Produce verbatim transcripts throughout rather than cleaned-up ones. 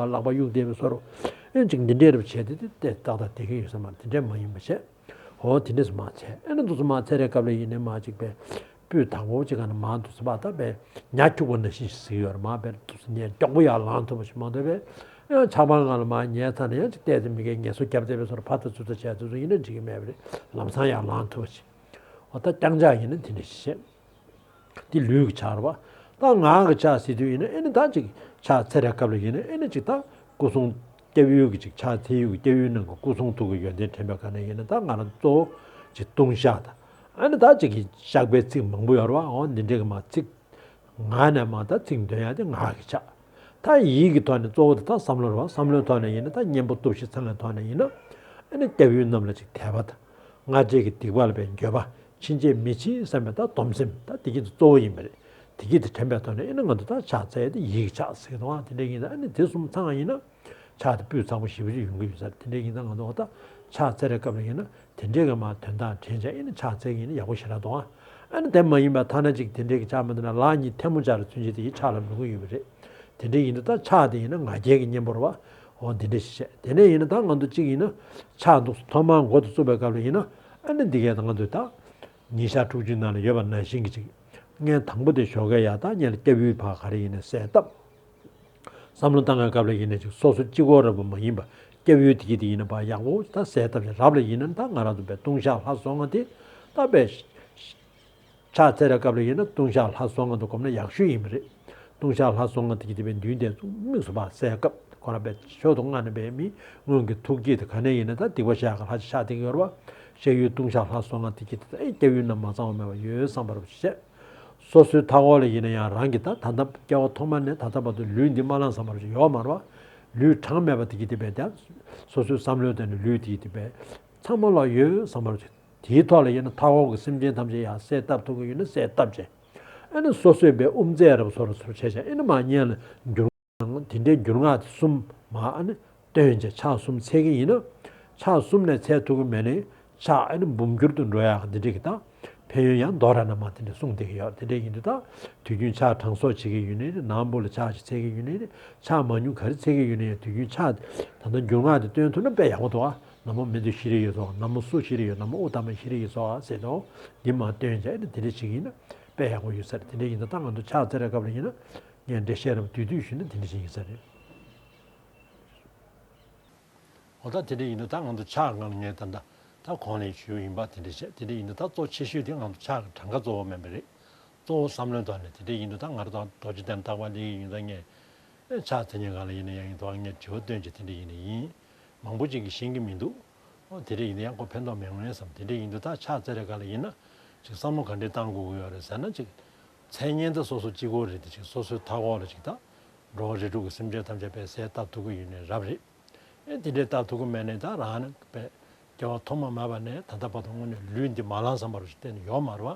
ལག་པ་གཡུག་བསྡད་པའི་བཟོ་འདྲ། ཨེ་ཅིག་འདི་འདྲའི་རབ་བྱས་ཏེ་དེ་ཏག་ཏག་བསྡད་ཀྱི་ཡོད་ས་མ་རེད། དེ་འདྲ་མ་ཡིན་པ་བྱས། འོ་དེ་འདྲས་སུ་མར་ཚད། ཨེ་ནི་འདུག་སེ་མར་ཚད་རེ་སྐབས་ལ་ཡིན་ནའི་མར་ཅིག་པའི་སྤུས་དག་པོ་ཅིག་ག་ནས་མར་འདུག་སེ་མར་ད་པའི་ཉ་སྐྱུག་པ་ནང་བཞིན་ཞིག་ཟིག་ཡོད་རེད། མར་པའི་འདུག་སེ་ཉལ་མགྱོགས་པོ་ཡར་ལངས་ཐུབ་པ་ཞིག་མ་གཏོགས་པའི་ཡང་ཆགས་པ་ངང་ལ་མར་ཉལ་ཚར་ནས་ཡང་ཅིག་བལྟས་ཚེ་མི་དགེ་ངལ་གསོ་བརྒྱབ་བསྡད་པའི་བཟོ་འདྲ་ཕར་ཚུར་ཚུར་བྱས་ཚུར་ཚུར་ཡིན་ན་འགྲིག་གི་མེད་པ་རེད། ལམ་སང་ཡར་ལངས་ཐུབ་པ་ཞིག་འོ་ད་རྐྱང་ཕྱག་ཡིན་ན་དེ་འདྲ་ཞིག་བྱས། འདི་ལུས་ཀྱི་ཕྱག་རེད་པ། ད་ངག་གི་ཕྱག་ཟེར་དུས་ཡིན་ན་ཨེ་ནི་ད་ཅིག་ཕྱག་འཚལ་རེ་སྐབས་ལ་ཡིན་ན་ཨེ་ནི་ཅིག་ད་སྐུ་གསུང་སྐྱབས་ཡུལ་གྱི་ཅིག་ཕྱག་འཚལ་ཡུལ་གྱི་སྐྱབས་ཡུལ་ནང་གི་སྐུ་གསུང་ཐུགས་ཀྱི་ཡོན་ཏན་དྲན་པའི་སྒང་ནས་ཡིན་ན་ད་ང་རང་གཙོ་བོ་ཅིག་ལྟུང་བཤགས་དང་། ཨེ་ནི་ད་ཅིག་གི་བཤགས་པའི་ཚིག་མང་པོ་ཡོད་རེད་པ། འོ་འདི་འདྲའི་གི་མར་ཚིག་ངག་ནས་མར་ད་ཚིག་འདོན་ཡག་དེ་ངག་གི་ཕྱག་ད་ཡིད་ཀྱི་ཐོག་ནས་གཙོ་བོ་དེ་ད་བསམ་བློ་རེད་པ། བསམ་བློའི་ཐོག་ནས་ཡིན་ན་ད་གཉེན་པོ་སྟོབས་བཞི་ཚང་བའི་ཐོག་ནས་ཡིན་ན་ཨེ་ནི་སྐྱབས་ཡུལ་རྣམས་ལ་ཅིག་དད་པ་དང་། སྔར་བྱས་ཀྱི་སྡིག་པ་ལ་པའི་འགྱོད་པ། ཕྱིན་ཆད་མི་བྱེད་བསམ་པའི་ད་སྡོམ་སེམས་ད་དེ་གི་དེ་གཙོ་བོ་ཡིན་པ་རེད། དེ་གི་དེ་དྲན་པའི་ཐོག་ནས་ཨེ་ནི་ང་ཚོ་ད་ཕྱག་འཚལ་ཡག་དེ་ཡིད་ཀྱི་ཕྱག་ཟེར་གི་འདུག་ཨ། དེ་འདྲ་ཡིན་ད་ཨེ་ནི་དེ་གསུམ་ཚང་བ་ཡིན་ན། ཕྱག་དེ་སྤུས་ཚགས་པོ་ཞེ་པོ་ཅིག་ཡོང་གི་ཡོད་ས་རེད། དེ་འདྲ་ཡིན་ཙང་ང་ཚོ་ད་ཕྱག་འཚལ་རེ་སྐབས་ལ་ཡིན་ན་དེ་འདྲའི་གི་མར་དོན་དག་དྲན་བྱས་ཨེ་ནི་ཕྱག་འཚལ་གི་ཡིན་ན་ཡག་པོ་ཞེ་དྲག་འདུག་ཨ། ཨ་ནི་དེ་མ་ཡིན་པ་ཐ་ན་ཅིག་དེ་འདྲའི་གི་ཕྱག་མ་འདི་ན་ལག་གཉིས་ཐལ་མོ་སྦྱར་རེ་ཚུན་ཆད་དེ་ཡི་ཕྱག་ལ་འགྲོ་གི་ཡོད་པ་རེད། དེ་འདྲ་ཡིན་དུས་ད་ཕྱག་དེ་ཡིན་ན་ང་རྒྱལ་གི་གཉེན་པོ་རེད་པ། འོ་འདི་འདྲ་ཞིག་བྱས། དེ་ནས་ཡིན་ན་ད་ང་ཚོ་གཅིག་ཡིན་ན་ཕྱག་འདུག་སེ་ཐོག་མར་མགོ་དེ་བཙུགས་པའི་སྐབས་ལ་ཡིན་ན་ཨ་ནི་འདི་གས་ད་ང་ཚོས་ད་ཉིན་ཞག་དྲུག་ཅུའི་ནང་ལ་ཡོད་པ་ནང་བཞིན་གྱི་ཅིག་ངས་དང་པོ་དེ་ཞོགས་ཀས་ཡར་ད་ངས་ལ་སྐྱབས་ཡུལ་ཕར་ག་རེ་ཡིན་ན་གསལ་བཏབ། བསམ་བློ་བཏང་བའི་སྐབས་ལ་ཡིན་ན་ཅིག་སོ་སོ་གཅིག་པོ་རེད་པ་མ་ཡིན་པ་སྐྱབས་ཡུལ་དེ་གི་དེ་ཡིན་ན་ཕར་ཡག་པོ་ད་གསལ་བཏབ་བྱས། རབ་ལ་ཡིན་ན་ད་ང་རང་ཚོ་པའི་ལྟུང་བཤགས་ལྷ་གསོལ་བ་དེ་ད་པའི་ཕྱག་འཚལ་རེ་སྐབས་ལ་ཡིན་ན་ལྟུང་བཤགས་ལྷ་གསོལ་བ་དེ་སྒོམ་ན་ཡག་ཤོས་ཡིན་པ་རེད། ལྟུང་བཤགས་ལྷ་གསོལ་བ་དེ་གི་དེ་པའི་མདུན་དེ་ཚུར་དམིགས་སུ་ཕར་གསལ་སྐབས་ཁོ་རང་པའི་ཕྱོགས་དུ་སྔ་ནས་པའི་མི་སྔོན་གྱི་ཐུགས་བསྐྱེད་དེ་ག་ནས་ཡིན་ན་ད་སྡིག་པ་བཤགས་ག་ལྷ་ཅིག་ཕྱག་དེ་གི་ཡོད་རེད་པ། གཤེགས་ཡུལ་ལྟུང་བཤགས་ལྷ་གསོལ་བ་དེ་གི་དེ་ད་ཨེ་སྐྱབས་ཡུལ་རྣམས་མ་ཚང་བ་མེད་པ་ཡོད་བསམ་པ་རེད་པ་ཞེས། སོ་སོའི་མཐའ་འཁོར་ལ་ཡིན་ན་ཡང་རང་གི་ད་ད་ལྟ་སྐྱེ་བ་ཐོག་མ་ནས་ད་ལྟ་བར་དུ་ལུས་འདི་མ་བླངས་བསམ་པ་རེད་ཡོད་མ་རེད་པ། ལུས་གྲངས་མེད་པ་དེ་གི་དེ་པའི་ད་སོ་སོའི་བསམ་བློའི་སྟེང་ནས་ལུས་དེ་གི་དེ་པའི་ཚང་མ་ལ་ཡོད་བསམ་པ་རེད། དེའི་ཐོག་ལ་ཡིན་ན་མཐའ་འཁོར་གྱི་སེམས་ཅན་ཐམས་ཅད་ཡང་གསལ་བཏབ་ཐུབ་ཀྱི་ཡོད་ན་གསལ་བཏབ་བྱས། ཨ་ནི་སོ་སོས་པའི་དབུ་མཛད་རབ་སོ་རུ་སོར་བྱས་བྱས་ཨ་ནི་མར་སྙན་ལ་འགྱུར། དེ་འདྲའི་འགྱུར་ངག་དེ་གསུམ་མར་ཨ་ནི་བཏོན་བྱས་ཕྱག་གསུམ་འཚལ་གྱི་ཡིན་ན། ཕྱག་གསུམ་ནས་འཚལ་ཐུབ་ཀྱི་མེད་ནའི་ཕྱག་ཨ་ནི་འབུམ་འགྱུར་དུ་འགྲོ་ཡག་འདི་འདྲའི་གི་ད་ཕན་ཡོན་ཡང་མདོར་ན་མར་དེ་འདྲ་གསུངས་བསྡད་ཀྱི་ཡོད། དེ་འདྲ་ཡིན་དུས་ད་དུས་རྒྱུན་ཕྱག་གྲངས་གསོག་བྱེད་ཀྱི་ཡོད་ནའི་རེད། ནངས་པ་ལ་ཕྱག་ཅིག་འཚལ་གྱི་ཡོད་ནའི་རེད། ཕྱག་མང་ཉུང་ག་རེ་འཚལ་གྱི་ཡོད་ནའི་དུས་རྒྱུན་ཕྱག་ད་ལྟ་འགྱུར་ངག་དེ་བཏོན་ཐུབ་ན་དཔེ་ཡག་པོ་འདུག་ཨ། ན་མོ་མེ་ཏོག་ཤི་རི་ཡི་སོགས། ན་མོ་སུ་ཤི་རི་ཡི། ན་མོ་ཨུ་ཏ་མ་ཤི་རི་ཡི་སོགས་ཟེར་དུས་འདི་མར་བཏོན་བྱས་ནས་དེ་འདྲ་ཞིག་ཡིན་ན་དཔེ་ཡག་པོ་ཡོད་ས་རེད། དེ་འདྲ་ཡིན་ན་ད་ང་ཚོ་ཕྱག་འཚལ་བའི་སྐབས་ལ་ཡིན་ན་ངས་འགྲེལ་བཤད་རབ་བསྡུས་བསྡུས་ཞུས་ན་དེ་འདྲ་ཞིག་ཡིན་ས་རེད། འོ་ད་དེ་འདྲ་ཡིན་དུས་ད་ང་ཚོ་ཕྱག་སྒང་ལ་ངས་ད་ལྟ་ད་གོང་ལ་ཞུས་པ་ཡིན་པ་དེ་འདྲ་བྱས། དེ་འདྲ་ཡིན་དུས་ད་གཙོ་ཆེ་ཤོས་དེ་ང་ཚོ་ཕྱག་གི་གྲངས་ཀ་གཙོ་བོ་མིན་པ་རེད། གཙོ་བོ་བསམ་བློའི་ཐོག་ནས་དེ་འདྲ་ཡིན་དུས་ད་ང་རང་ད་རྡོ་རྗེ་གདན་བརྟག་པ་ལས་ཀྱི་ཡིན་ད་ངས་ཕྱག་འཚལ་མཁན་སྒང་ལ་ཡིན་ན་ཡང་ཡིན་དུས་ངས་དྲི་བ་བཏོན་བྱས་དེ་འདྲ་ཡིན་ནི་ཡིན། མང་པོ་ཅིག་གིས་ཤེས་ཀྱི་མི་འདུག་འོ་དེ་འདྲ་ཡིན་དུས་ཡང་ཁོ་ཕན་ཐོགས་མེད་ངོས་བསམ། དེ་འདྲ་ཡིན་དུས་ད་ཕྱག་འཚལ་བའི་སྐབས་ལ་ཡིན་ན་ཅིག་བསམ་བློ་ག་འདྲས་བཏང་དགོས་ཀྱི་ཡོད་རེད་ཟེར་ན། ཅིག་མཚན་སྙན་ད་སོ་སོ་གཅིག་པོ་རེད་དེ། ཅིག་སོ་སོའི་མཐའ་འཁོར་ལ་ཅིག་ད་འགྲོ་བ་རིགས་དྲུག་གི་སེམས་ཅན་ཐམས་ཅད་པའི་གསལ་བཏབ་ཐུབ་ཀྱི་ཡོད་ནའི་རབ་རེད། ཨེ་དེ་འདྲས་བཏབ་ཐུབ་ཀྱི་མེད་ནའི་ད་རང་ནི་པའི་སྐྱེ་བ་ཐོག་མ་མེད་པ་ནས་ད་ལྟ་བར་དུ་དངོས་གནས་ལུས་འདི་མ་བླངས་བསམ་པ་རུ་ཞིག་གཏན་ནས་ཡོད་མ་རེད་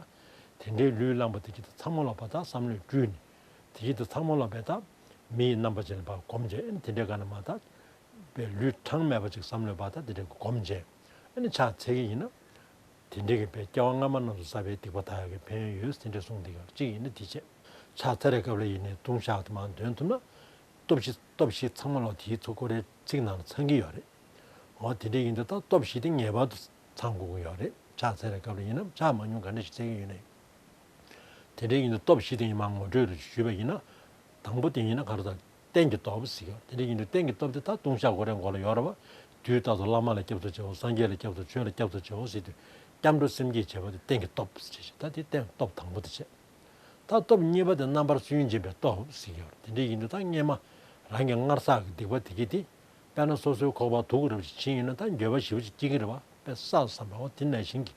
པ། དེ་འདྲའི་ལུས་བླངས་པ་དེ་གི་ད་ཚང་མ་ལ་བ་ད་བསམ་བློས་སྤྲུལ་ནས་དེ་གི་ད་ཚང་མ་ལ་བས་ད་མི་ཡི་རྣམ་པ་ཅན་ལ་བ་སྒོམ་བྱས། ཨེ་དེ་འདྲའི་སྒང་ནས་མ་ད་པའི་ལུས་གྲངས་མེད་པ་ཅིག་བསམ་བློས་བ་ད་དེ་འདྲའི་སྒོམ་བྱས། ཨེ་ནི་ཕྱག་འཚལ་གྱི་ཡིན་ན། དེ་འདྲའི་གི་པའི་སྐྱེ་བ་སྔ་མ་རྣམས་སུ་བསགས་པའི་སྡིག་པ་དག་ཡག་གི་ཕན་ཡོན་ཡོད་དེ་འདྲ་གསུངས་བསྡད་ཡོད། གཅིག་ཡིན་ན་དེ་བྱས། ཕྱག་འཚལ་བའི་སྐབས་ལ་ཡིན་ནའི་ལྟུང་བཤགས་དེ་མར་འདོན་ཐུབ་ན། སྟོབས་བཞི་སྟོབས་བཞི་ཚང་མ་ལ་དེའི་ཚུར་ཁོ་རའི་ཚིག་ནང་ལ་ཚང་གི་ཡོད་རེད། འོ་དེ་འདྲ་ཡིན་དུས་ད་སྟོབས་བཞི་དེ་ངེས་པར་དུ་ཚང་དགོས་ཀྱི་ཡོད་རེད། ཕྱག་འཚལ་བའི་སྐབས་ལ་ཡིན་ན་ཕྱག་མང་ཉུང་ག་འདྲ་ཞིག་འཚལ་གྱི་ཡོད་ནའི། དེ་འདྲ་ཡིན་དུས་སྟོབས་བཞི་དེ་ཡིན་མར་ངོ་སྤྲོད་རེ་ཞུས་པ་ཡིན་ན། དང་པོ་དེ་ཡིན་ན་ག་རེ་ཟེར། རྟེན་གྱི་སྟོབས་ཟེར་གྱི་ཡོད། དེ་འདྲ་ཡིན་དུས་རྟེན་གྱི་སྟོབས་དེ་ད་ལྟུང་བཤགས་ཁོ་རའི་མགོ་ལ་ཡོད་རེད་པ། དུས་རྟག་ཏུ་བླ་མ་ལ་སྐྱབས་སུ་མཆིའོ། སངས་རྒྱས་ལ་སྐྱབས་སུ་མཆིའོ། ཆོས་ལ་སྐྱབས་སུ་མཆིའོ་ཟེར་དུས་སྐྱབས་འགྲོ་སེམས་བསྐྱེད་བྱེད་པ་དེ་རྟེན་གྱི་སྟོབས་ཟེར་གྱི་ཡོད། ད་དེ་རྟེན་སྟོབས་དང་པོ་དེ་བྱས། ད་སྟོབས་གཉིས་པ་དེ་རྣམ་པར་སུན་འབྱིན་པའི་སྟོབས་ཟེར་གྱི་ཡོད་རེད། དེ་འདྲ་ཡིན་དུས་ད་སྔོན་མ་རང་གི་སྔར་བསགས་ཀྱི་སྡིག་པ་དེ་གྱིས་དེ། དཔེར་ན་སོ་སོའི་ཁོག་པར་དུག་རབ་ཅིག་བྱིན་ཡོད་ན་ད་འགྱོད་པ་ཞེ་པོ་ཅིག་སྐྱེ་གི་རེད་པ། དཔེ་བསགས་བསམ་པ་འོ་དེ་ནང་བཞིན་གྱི་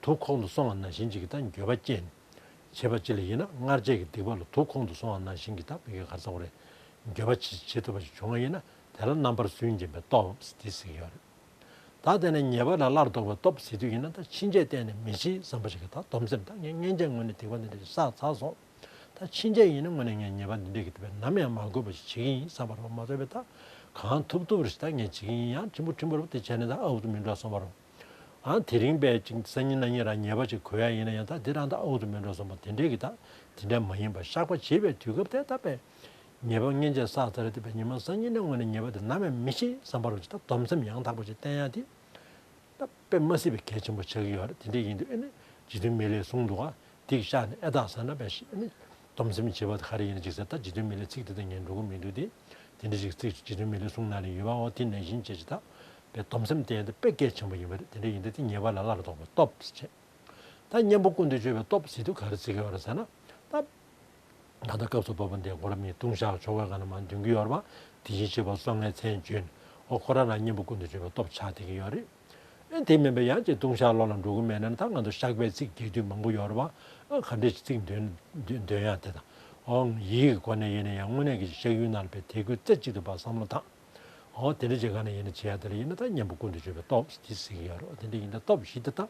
དུག་ཁོང་དུ་སོང་བ་ནང་བཞིན་ཅིག་གི་ད་འགྱོད་པ་སྐྱེས་ནས། བྱེད་པ་ཅིག་ལ་ཡིན་ན་སྔར་བྱས་ཀྱི་སྡིག་པ་ལ་དུག་ཁོང་དུ་སོང་བ་ནང་བཞིན་གྱི་ད་མི་དགེ་ག་རེ་ཟེར་དགོས་རེད། འགྱོད་པ་བྱེད་བྱེད་ཐུབ་པ་ཞིག་བྱུང་བ་ཡིན་ན་དེ་ལ་རྣམ་པར་སུན་འབྱིན་པའི་སྟོབས་དེ་ཟེར་གྱི་ཡོད་རེད། ད་དེ་ནས་ཉེས་པ་ལས་སླར་ལྡོག་པའི་སྟོབས་ཟེར་དུས་ཡིན་ན་ད་ཕྱིན་ཆད་གཏན་ནས་མི་བྱེད་བསམ་པ་ཞིག་གི་ད་སྡོམ་སེམས། ད་ངས་སྔོན་ཆད་ངོས་ནས་སྡིག་པ་འདི་འདྲ་ཞིག་བསགས་ཚར་སོང་། ད་ཕྱིན་ཆད་ཡིན་ན་དངོས་གནས་ངས་ཉེས་པ་འདི་འདྲ་གི་དེ་བས་ནམ་ཡང་མ་འགོས་པ་ཞིག་བྱེད་ཀྱི་ཡིན་བསམ་པ་རེད་པ། མ་གཏོགས་པའི་ད་གང་ཐུབ་ཐུབ་རེ་ཞིག་ད་ངས་བྱེད་ཀྱི་ཡིན། ཡང་ཕྲན་བུ་ཕྲན་བུ་རེ་དེ་བྱས་ནས་ད་ཨའུ་ཏུ་མི་འགྲོ་བསམ་པ་རེད་པ། ཨ་དེ་རིང་པས་ཅིག་སང་ཉིན་གནངས་ཉིན་རང་ཉེས་པ་ཅིག་གོ་ཡ་ཡིན་ན་ཡང་ད་དེ་རང་ད་ཨའུ་ཏུ་མི་འགྲོ་བསམ་པ་དེ་འདྲས་ཀྱི་ད་དེ་འདྲས་མ་ཡིན་པ། བཤགས་པ་བྱེད་པའི་དུས་སྐབས་དེ་ད་པས་ ཉེས་པ་མངོན་བྱས་བསགས་ཚར་དེ་བས་ཉི་མ་སང་ཉིན་ནས་དངོས་གནས་ཉེས་པ་དེ་ནམ་ཡང་མི་ཤེས་བསམ་པ་རུ་ཅིག་ད་སྡོམ་སེམས་ཡང་དག་པ་ཅིག་བསྟེན་ཡ་དེ་ད་དཔེ་མ་སྲིད་པའི་གལ་ཆེན་པོ་ཆགས་ཀྱི་ཡོད་རེད། དེ་འདྲ་ཡིན་དུས་ཨེ་ནི་རྗེ་བཙུན་མི་ལས་གསུངས་འདུག་ག་དེ་གི་ཤག་ནས་ཨེ་ད་ཟེར་ན་བས་ཤི་ཨེ་ནི་སྡོམ་སེམས་བྱེད་པ་དེ་ག་རེ་ཡིན་ན་ཅིག་ཟེར། ད་རྗེ་བཙུན་མི་ལས་ཚིག་དེ་ད་ངས་འགྲོ་གི་མི་འདུག་དེ་དེ་འདྲ་ཅིག་ཚིག་རྗེ་བཙུན་མི་ལས་གསུངས་ནང་ལ་ཡོད་པའོ། དེ་ནང་བཞིན་བྱས་ཅིག་ད་བས་སྡོམ་སེམས་བསྟེན་ཡ་དེ་དཔེ་གལ་ཆེན་པོ་ཡིན་པ་རེད། དེ་འདྲ་ཡིན་དུས་དེ་ཉེས་པ་ལ་སླར་ལྡོག་པའི་སྟོབས་ཟེར་བྱས། ད་གཉེན་པོ་ཀུན་ཏུ་སྤྱོད་པའི་སྟོབས་ཟེར་དུས་ག་རེ་ཟེར་གྱི་ཡོད་རེད་ཟེར་ན། ད་ད་ལྟ་སྐབས་སུ་བབ་པ་འདིའི་སྐོར་མིའི་ལྟུང་བཤགས་ཆོ་ག་ག་ན་མང་འདོན་གྱི་ཡོད་རེད་པ། དེ་བཞིན་གཤེགས་པ་སོ་ལྔའི་མཚན་བརྗོད་ནས་འོ་ཁོ་རང་རང་གཉེན་པོ་ཀུན་ཏུ་སྤྱོད་པའི་སྟོབས་ཆགས་བསྡད་ཀྱི་ཡོད་རེད། ཨེ་དེ་མིན་པའི་ཡང་ཅིག་ལྟུང་བཤགས་ཀློག་ལ་འགྲོ་གི་མེད་ན་ནི་ད་ང་ཚོ་བཤགས་པའི་ཚིག་རྒྱས་བསྡུས་མང་པོ་ཡོད་རེད་པ། ཨ་ག་འདྲས་ཅིག་ཚིག་འདོན་འདོན་འདོན་ཡག་དེ་དང་། འོ་ཡིད་ཀྱི་སྒོ་ནས་ཡིན་ན་ཡང་དངོས་གནས་ཀྱི་བཤགས་ཡུལ་ནང་ལ་བས་དད་གུས་རྩེ་གཅིག་ཏུ་བ་བསམ་བློ་བཏང་། འོ་དེ་འདྲ་ཅིག་ག་ནས་ཡིན་ན་བྱེད་ཡ་དེ་ལ་ཡིན་ན་ད་གཉེན་པོ་ཀུན་ཏུ་སྤྱོད་པའི་སྟོབས་དེ་ཟེར་གྱི་ཡོད་རེད། དེ་འདྲ་ཡིན་ན་སྟོབས་བཞི་དེ་ད་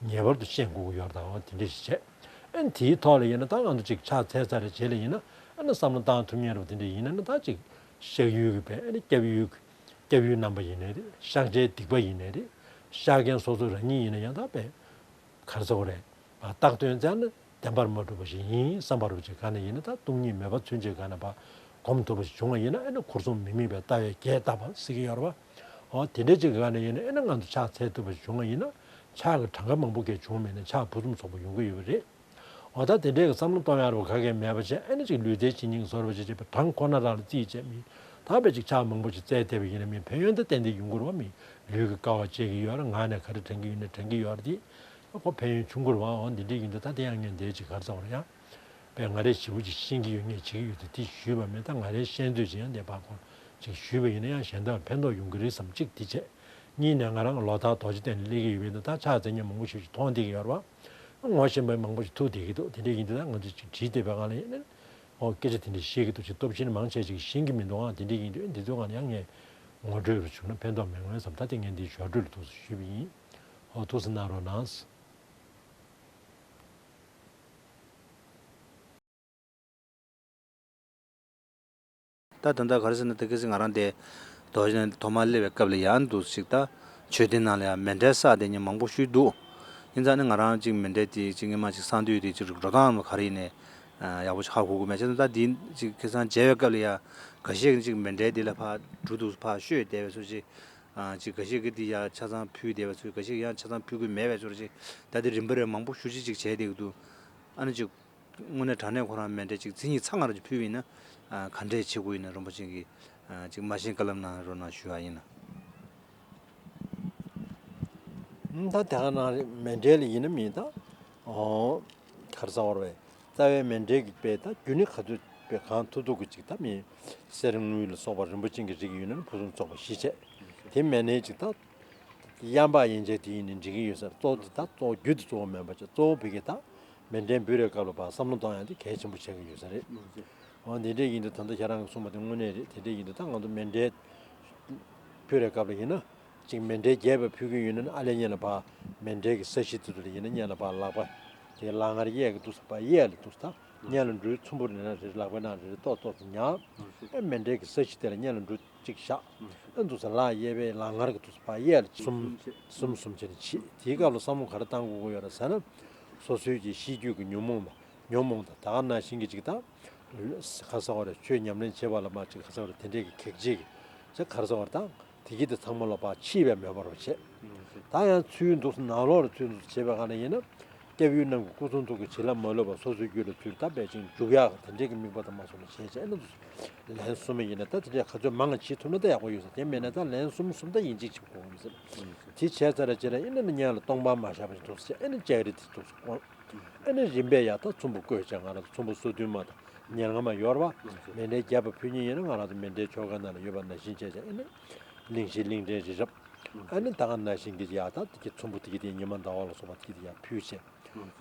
ངེས་པར་དུ་ཤེས་དགོས་ཀྱི་ཡོད་རེད། ད་འོ་དེ་འདྲ་ཞིག་བྱས། ཨ་ནི་དེའི་ཐོག་ལ་ཡིན་ན་ད་ང་ཚོ་ཅིག་ཕྱག་འཚལ་ཚར་རེ་རྗེས་ལ་ཡིན་ན་ཨ་ནི་བསམ་བློ་བཏང་ཐུབ་མཁན་རེད་པ། དེ་འདྲ་ཡིན་ན་ནི་ད་ཅིག་བཤགས་ཡུལ་གྱི་བས་ཨ་ནི་སྐྱབས་ཡུལ་གྱི་སྐྱབས་ཡུལ་རྣམ་པ་ཡིན་ནའི་རེད། བཤགས་བྱའི་སྡིག་པ་ཡིན་ནའི་རེད། བཤགས་མཁན་སོ་སོ་རང་ཉིད་ཡིན་ན་ཡང་ད་བས་ག་རེ་ཟེར་དགོས་རེད། རྟགས་ཐོན་ཚར་ན་བདེན་པར་མ་གྲུབ་པ་ཞིག་ཡིན་བསམ་པ་རུ་ཅིག་ག་ནས་ཡིན་ན་ད་སྟོང་ཉིད་མེད་པ་ཚུན་ཆད་ག་ནས་པ་སྒོམ་ཐུབ་པ་ཞིག་བྱུང་བ་ཡིན་ན་ཨེ་ནི་འཁོར་གསུམ་མི་དམིགས་པའི་ལྟ་བའི་རྒྱས་བཏབ་པ་ཟེར་གྱི་ཡོད་རེད་པ། འོ་དེ་འདྲ་ཅིག་ག་ནས་ཡིན་ན་ཨེ་ནི་ང་ཚོ་ཕྱག་འཚལ་ཐུབ་པ་ཞིག་བྱུང་བ་ཡིན་ན་ཕྱག་གི་གྲངས་ཀ་མང་པོ་གས་བྱུང་མེད་ན་ཕྱག་ཕུན་སུམ་ཚོགས་པ་ཡོང་གི་ཡོད་པ་རེད། འོ་ད་དེ་འདྲའི་བསམ་བློ་གཏོང་ཡག་རུ་ག་གས་མེད་པ་བྱས་ཨེ་ནི་ཅིག་ལུས་རྩལ་ཇི་སྙེད་བཟོ་འདྲ་བྱས་བྱས་པའི་གྲངས་ཁོ་ན་རང་ལ་རྩིས་བྱས་མི་ད་བས་ཅིག་ཕྱག་མང་པོ་ཞིག་བཙལ་བསྡད་པ་ཡིན་ན་མི་ཕན་ཡོན་ད་ཏན་ཏན་ཡོང་གི་རེད་པ། མི་ལུས་ཀྱི་དཀའ་བ་སྤྱད་ཀྱི་ཡོད་རེད། ངག་ནས་ག་རེ་དྲན་གྱི་ཡོད་ན་དྲན་གྱི་ཡོད་རེད་དེ། ཁོ་ཕན་ཡོན་ཆུང་ཀུ་རེད་པ། འོ་འདི་འདྲ་ཡིན་དུས་ད་དེ་ཡང་ངས་འདིར་ཅིག་ག་རེ་ཟེར་དགོས་རེད། ཡང་པས་ང་རས་ཞེ་པོ་ཅིག་ཤེས་ཀྱི་ཡོད་ངས་བྱེད་ཀྱི་ཡོད་དུས་དེ་ཞུས་པ་མིན། ད་ང་རའི་ཤེས་འདོད་ཅིག་ཡང་འདིར་ཕར་ཁོ་ཅིག་ཞུས་པ་ཡིན་ན་ཡང་གཞན་དག་ཕན་ཐོགས་ཡོང་གི་རེད་བསམ་གཅིག་དེ་བྱས། གཉིས་ནས་ང་རང་ལོ་ལྟར་རྡོ་རྗེ་གདན་ལ་སླེབས་ཀྱི་ཡོད་པས་ད་ཕྱག་འཚལ་མཁན་མང་པོ་ཞིག་ཅིག་མཐོང་བསྡད་ཀྱི་ཡོད་རེད་པ། ངོ་ཤེས་པ་མང་པོ་ཞིག་ཐུག་བསྡད་ཀྱི་འདུག་དེ་འདྲ་ཡིན་དུས་ད་ང་ཚོས་ཅིག་བྲིས་བསྡད་པའི་སྒང་ལ་ཡིན་ན་འོ་སྐད་ཆ་དེ་འདྲ་བཤད་ཀྱི་འདུག་ཅིག་སྟོབས་ཆེན་མང་ཆེ་ཅིག་ཤེས་ཀྱི་མི་འདུག་ཨང་། དེ་འདྲ་ཡིན་དུས་འདི་ཚོའི་སྒང་ལ་ཡང་ངས་ངོ་སྤྲོད་རུ་བྱུང་ན་ཕན་ཐོགས་མེད་ངོས་བསམ། ད་དེ་ངས་འདིའི་ཞོར་འཕྲོས་ལ་ཐུགས་སུ་ཞུས་པ་ཡིན། ཨོ་ཐུགས་སུ་གནང་རོགས་གནང་། ད་ད་ལྟ་ག་རེ་ཟེར་ན་ད་གལ་སྲིད་ང་རང་དེ་རྡོ་རྗེ་གདན་ཐོག་མར་སླེབས་པའི་སྐབས་ལ་ཡང་འདུག་ཅིག་ད་མཆོད་རྟེན་ནང་ལ་ཡང་མཎྜལ་བསགས་བསྡད་མཁན་མང་པོ་ཞིག་འདུག་ཡིན་ཙང་ནི་ང་རང་ཅིག་མཎྜལ་དེ་ཅིག་སྔོན་མ་ཅིག་བསགས་དུས་དེ་ཅིག་འགྲོ་སྟངས་ག་རེ་ཡིན་ནའི་ཡག་པོ་ཅིག་ཧ་གོ་གི་མེད། བྱས་ཙང་ད་འདི་ཅིག་ཁ་སང་མཇལ་བའི་སྐབས་ལ་ཡང་འགའ་ཤས་ཀྱིས་ཅིག་མཎྜལ་འདི་ལ་ཕར་འབྲུ་འདུག་ཕར་བཤོས་བསྡད་པའི་ཚུལ་ཅིག་ཅིག་འགའ་ཤས་ཀྱིས་འདི་ཡར་ཆ་ཚང་ཕུལ་བསྡད་པའི་ཚུལ། འགའ་ཤས་ཀྱིས་ཡང་ཆ་ཚང་ཕུལ་དགོས་མེད་པའི་ཚུལ་ཅིག་ད་འདི་རིམ་པ་རེ་མང་པོ་ཞེ་པོ་ཅིག་ཅིག་བྱས་བསྡད་ཀྱི་འདུག་ཨ་ནི་ཅིག་དངོས་གནས་དྲང་གནས་ཁོ་རང་མཎྜལ་ཅིག་མཚན་ཉིད་ཚང་བ་རང་ཅིག་ཕུལ་བ་ཡིན་ན་ཨ་ག་འདྲས་བྱེད་དགོས་ཡིན་ན་རིན་པོ་ཆེ་གིས་ཨ་ཅིག་མ་ཤེས་བཀའ་སློབ་གནང་རོགས་གནང་ཞུ་བ་ཡིན། ད་དེ་ག་ནང་རེད། མཎྜལ་ཡིན་ན་མིན་ད། ཨོ། ག་རེ་ཟེར་དགོས་རེད། རྩ་བའི་མཎྜལ་གྱི་དཔེ་ད་རྒྱུ་ནི་ག་ཚོད་དཔེ་གང་ཐུབ་ཐུབ་ཀྱི་ཅིག་ད་མི་གསེར་དངུལ་ལ་སོགས་པ་རིན་པོ་ཆེ་གི་རིགས་ཡོད་ན་ནི་ཕུན་སུམ་ཚོགས་པ་བཞི་བྱས། དེ་མིན་ནའི་ཅིག་ད། གཡམ་པ་ཡན་ཆད་དེ་ཡིན་ནི་འགྲིག་གི་ཡོད་ས་རེད། གཙོ་བོ་དེ་ད་གཙོ་བོ་རྒྱུ་དེ་གཙོ་བོ་མིན་པ་བྱས་གཙོ་བོ་བོད་ཀྱི་ད་མཎྜལ་འབུལ་བའི་སྐབས་ལ་ཕར་བསམ་བློ་གཏོང་ཡ་དེ་གལ་ཆེན་པོ་ཆགས་ཀྱི་ཡོད་ས་རེད། འོ་འདི་འདྲས་ཡིན་དུས་ད་ལྟ་ཁྱེད་རང་གིས་གསུངས་པ་དེ་དངོས་གནས་རེད། དེ་འདྲས་ཡིན་དུས་ད་ང་ཚོ་མཎྜལ་ཕུལ་བའི་སྐབས་ལ་ཡིན་ན། ཅིག་མཎྜལ་རྒྱས་པ་ཕུལ་གྱི་ཡོད་ན་ནི་ཨ་ལས་སྔོན་ལ་ཕར་མཎྜལ་གྱི་ས་གཞི་དེ་ཚོ་ལ་ཡིན་ན་སྔོན་ལ་ཕར་ལག་པ་དེ་ལག་ངར་གཡས་ཀྱི་འདུག་ས་ཕར་གཡས་ལ་འདུག་ས་ད་སྔོན་ལ་འགྲོའི་ཚོམ་བུ་རེ་ན་རེ་ལག་པའི་ནང་རེ་རེ་ཏོག་ཏོག་ཙམ་ཉར། ཨེ་མཎྜལ་གྱི་ས་གཞི་དེ་ལ་སྔོན་ལ་འགྲོ་གཅིག་བཞག་ཨེ་འདུག་ས་ལག་གཡས་པའི་ལག་ངར་གྱི་འདུག་ས་ཕར་གཡས་ལ་གཅིག་གསུམ་གསུམ་བྱས་ནས་ཕྱིས། དེའི་སྐབས་ལ་བསམ་བློ་ག་རེ་བཏང་དགོས་ཀྱི་ཡོད་རེད་ཟེར་ན། སོ་སོའི་གི་ཤེས་རྒྱུད་ཀྱི་ཉོན་མོངས་པ་ཉོན་མོངས་དང་ད་ག་ནང་བཞིན་གྱི་ཅིག་དང་། ག་རེ་ཟེར་དགོས་རེད། ཆོས་ཉམས་ལེན་བྱེད་པ་ལ་མ་ཅིག་ག་རེ་ཟེར་དགོས་རེད། དེ་འདྲས་ཀྱི་གེགས་བྱེད་ཀྱི་ཅིག་ག་རེ་ཟེར་དགོས་རེད། དང་དེ་གྱིས་དེ་ཚང་མ་ལ་ཕར་ཕྱིས་པའི་མེ་འབར་བ་བྱེད། ད་ཡང་ཚུར་འདུག་ནང་ལོགས་ལ་ཚུར་འདུག་བྱེད་པའི་སྒང་ལ་ཡིན་ན། སྐྱབས་ཡུལ་རྣམས་ཀྱི་སྐུ་གསུང་ཐུགས་ཀྱི་བྱིན་རླབས་མ་ལུས་པ་སོ་སོའི་རྒྱུད་ལ་ཚུར་ད་པས་ཅིག་འཇུག་ཡག་དེ་འདྲས་ཀྱི་དམིགས་པ་དང་མ་སོང་ལ་བྱས་བྱས་ཨེ་ན་འདུག་ལན་གསུམ་ཡིན་ན་ད་དེ་འདྲས་ག་ཚོད་མང་བྱེད་ཐུབ་ན་ད་ཡག་པོ་ཡོད་ས། དེ་མེད་ན་ད་ལན་གསུམ་གསུམ་ད་ཡིན་གཅིག་བྱེད་དགོས་ཡོད་ས། དེ་བྱས་ཚར་རྗེས་ལ་ཨེ་ན་ནི་སྔོན་ལ་སྟོང་པ་མ་བཞག་པ་ཞིག་འདུག་ཟེར་ཨེ་ན་ལྕགས་རི་དེ་འདུག་ཟེར་དགོངས། ཨེ་ན་རིམ་པས་ཡར་ད་ཚོམ་བུ་བཀོད་བྱས་ང་རང་ཚོ་ཚོམ་བུ་སོ་བདུན་མ་དང་ཉེར་ལྔ་མ་ཡོད་རེད་པ། མཎྜལ་རྒྱས་པ་ཕུལ་མཁན་ཡིན་ན་ང་རང་ཚོ་མཎྜལ་ཆོ་གའི་ནང་ལ་ཡོད་པ་ནང་བཞིན་བྱས་བྱས་ཨེ་ན་གླིང་བཞི་གླིང་ཕྲན་རི་རབ། ཨེ་ན་ད་ག་ནང་བཞིན་གྱི་ཡར་ད་དེ་གི་ཚོམ་བུ་དེ་གི་དེ་ཉི་མ་ཟླ་བ་ལ་སོགས་པ་དེ་གི་དེ་ཡར་ཕུལ་བྱས།